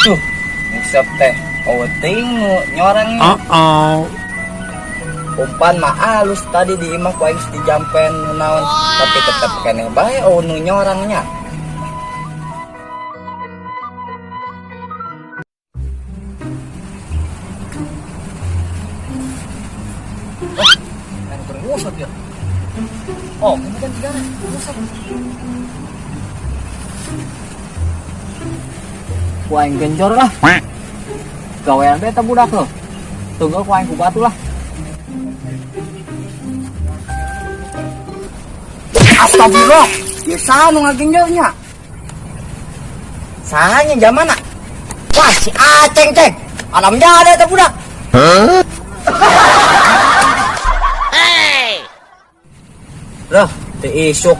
Tuh, ngusep teh penting nu nyorangnya. Uh-oh. Umpan mah alus tadi di imah ku aing dijampen nu naon, tapi tetep keneh bae oh nu nyorangnya. Oh, kan kurang ngusep ya. Oh, ini kan tiga ngusep. Ku aing genjor lah. Gawean teh eta budak loh. Tunggu ku aing ku batu lah. Astagfirullah, ya saha nu ngagenjornya? Sahanya jamana? Wah, si Aceng ceng. Alam jada eta budak. Huh? Loh, teu isuk.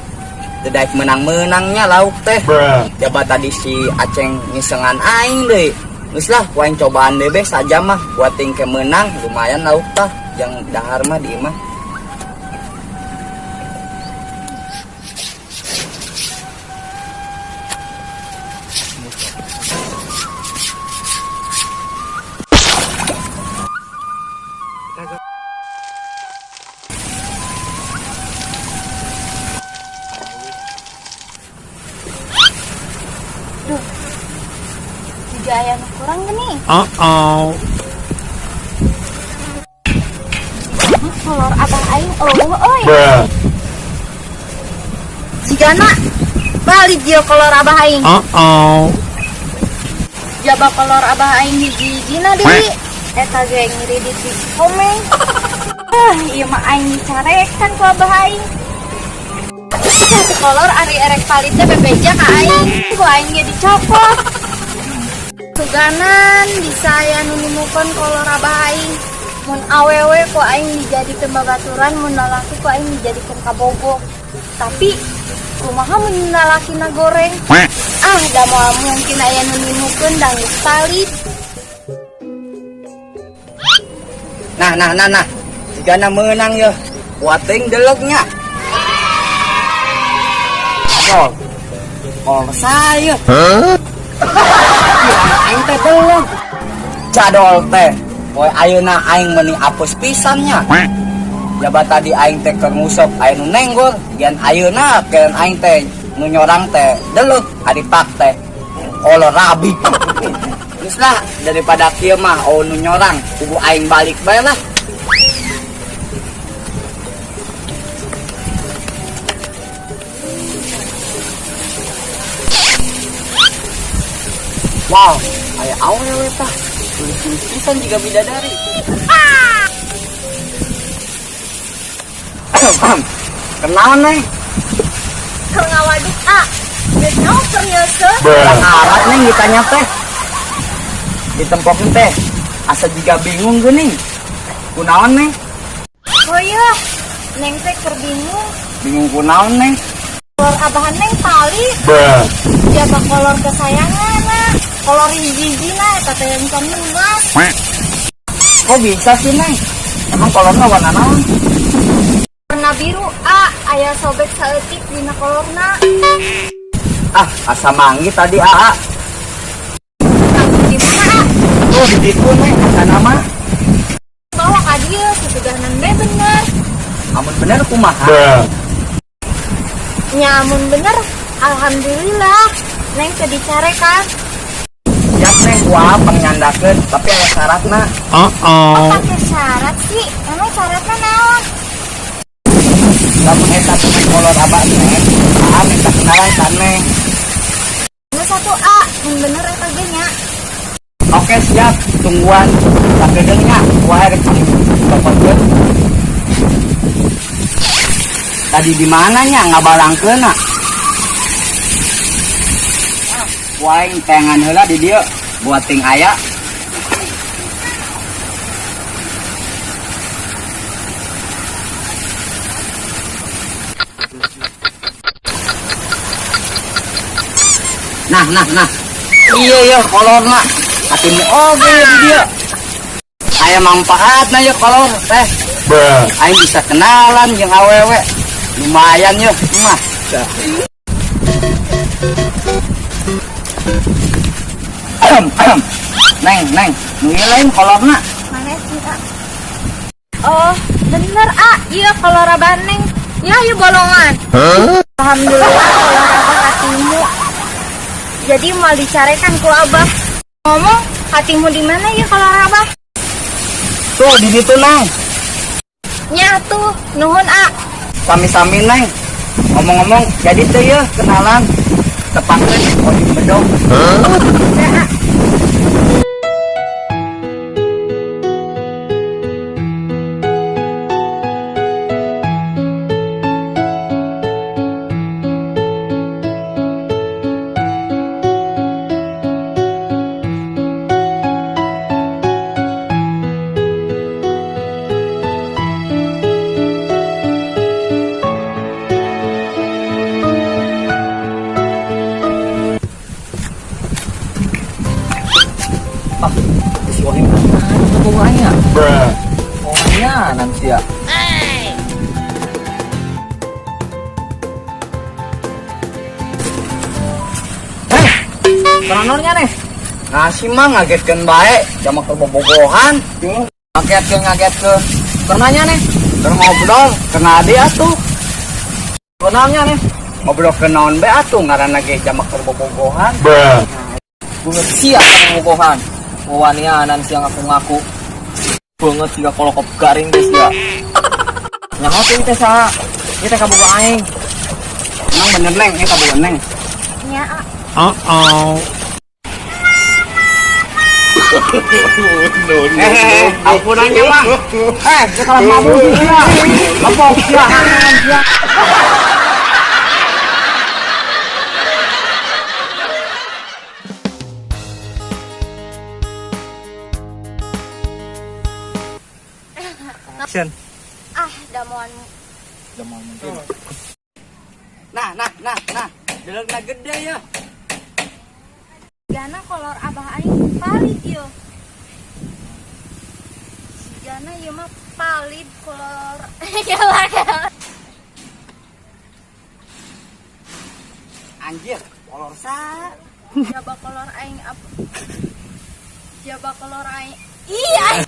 Teu daek menang-menangnya lauk teh. Bruh. Jaba tadi si Aceng ngisengan aing deui. Geus lah, ku aing cobaan deui be sajam mah. Buat tingke menang lumayan lauk tah. Yang dahar mah di imah. Duh, juga aya nu kurang gini. Uh-oh. Kolor abah aing eueuh euy. Bruh. Jigana balik dia kolor abah aing. Uh-oh. Jaba kolor abah aing hiji-hijina deui. Eta ge ngiridit di komeng. Ah, ieu mah aing dicarekan ku abah aing. Satu kolor ari erek palit teh bebeja ka aing. Ku aing ge dicopot. Suganan bisa aya nu nimukeun kolor abah aing. Mun awewe ku aing dijadikeun babaturan, mun lalaki ku aing dijadikeun kabogoh. Tapi kumaha mun lalakina goreng? Ah, da moal mungkin aya nu nimukeun da geus palit. Nah, nah, nah, nah. Jigana meunang yeuh. Kuating delegnya. Oh. Oh, saya. Huh? Aing teh deleg. Jadol teh. Poe ayeuna aing meuni apes pisannya. Jaba tadi aing teh keur ngusep aya nu nenggor, gian ayeuna keun aing teh nu nyorang teh deleg ari pak teh. Kolor rabi. Geus lah daripada kieu mah oh nu nyorang kudu aing balik bae lah. Wow, aya awewe tah. Tulis-tulis pisan juga bidadari. Kenaon, Neng? Keur ngawaduk, ah. Geus naon keur nyeuseuh? Bruh. Arat, Neng, ditanya teh. Ditempokeun teh. Asa jiga bingung geuning. Kunaon, Neng? Oh iya, Neng teh keur bingung. Bingung kunaon, Neng? Kolor abahan Neng palit. Bruh. Jaba kolor kesayangan, nah. Kolor hiji-hijina eta teh yang can emas. Kok bisa sih, Neng? Emang kolorna warna naon? Warna biru, ah, aya sobek saeutik dina kolorna. Ah, asa manggi tadi, aa. Di mana, ah? Tuh, di ditu, Neng, asa nama. Bawa ka dieu, susudahan be bener. Amun bener kumaha? Bruh. Nya amun bener, alhamdulillah. Neng teu dicarekan. Siap, Neng, kuah pangnyandakeun, tapi aya syaratna. Uh-oh. Kok pakai syarat sih? Emang syaratna naon? Lamun eta teh kolor abah Neng, aa minta kenalan ka Neng. Nu 1A, mun bener eta ge nya. Oke, siap. Tungguan sakedeung nya, wae rek tokokeun. Tadi di mana nya ngabalangkeunna? Wae tengan heula di dieu buat ting aya. Nah, nah, nah. Iya ya kolorna. Hatimu oge ya di dieu. Aya manfaatna ya kolor teh. Aing bisa kenalan jeung awewe. Lumayan ya, mah. Neng, neng, nu ieu lain kolorna. Mana sih, A? Oh, bener, A. Iya, kolor abah Neng. Ya, yuk bolongan. Alhamdulillah kolor abah hatimu. Jadi mau dicarekan ku abah. Ngomong, hatimu di mana ya kolor abah? Tuh di ditu, Neng. Nya tuh, nuhun, A. Sami-sami, Neng. Ngomong-ngomong, jadi teh ya kenalan. Tepangkeun Oding Bedog. Ya, A. Ah, si Ohim mana aing ya? Oh nya nanti ya. Eh, Kronornya nih. nasi mah ngagetkeun bae, jama keur bobogohan. Ngagetkeun. Kerenanya nih. Keur ngobrol, kena ade atuh. Kerenanya nih. Ngobrol ke naon bae atuh ngaranna ge jama keur bobogohan. Banget sia bobogohan. Wawanianan sia ngaku-ngaku. Banget siga kolokop garing geus sia. Nyaho teh teh saha? Ieu teh kabogoh aing. Emang bener Neng, ieu kabogoh Neng. Nya, A. Uh-oh. Eh, ampunannya Bang. Eh, dia kalah mabuk sia. Lepok sia. Sia. Action. Ah, damuan. Udah mau mungkin. Nah, nah, nah, nah. Delegna gede ya. Gana kolor abah aing palid yo. Gana ieu mah palid kolor. Kela kela. Anjir, kolor sa. Jaba kolor aing apa? Jaba kolor aing. Ih, aing.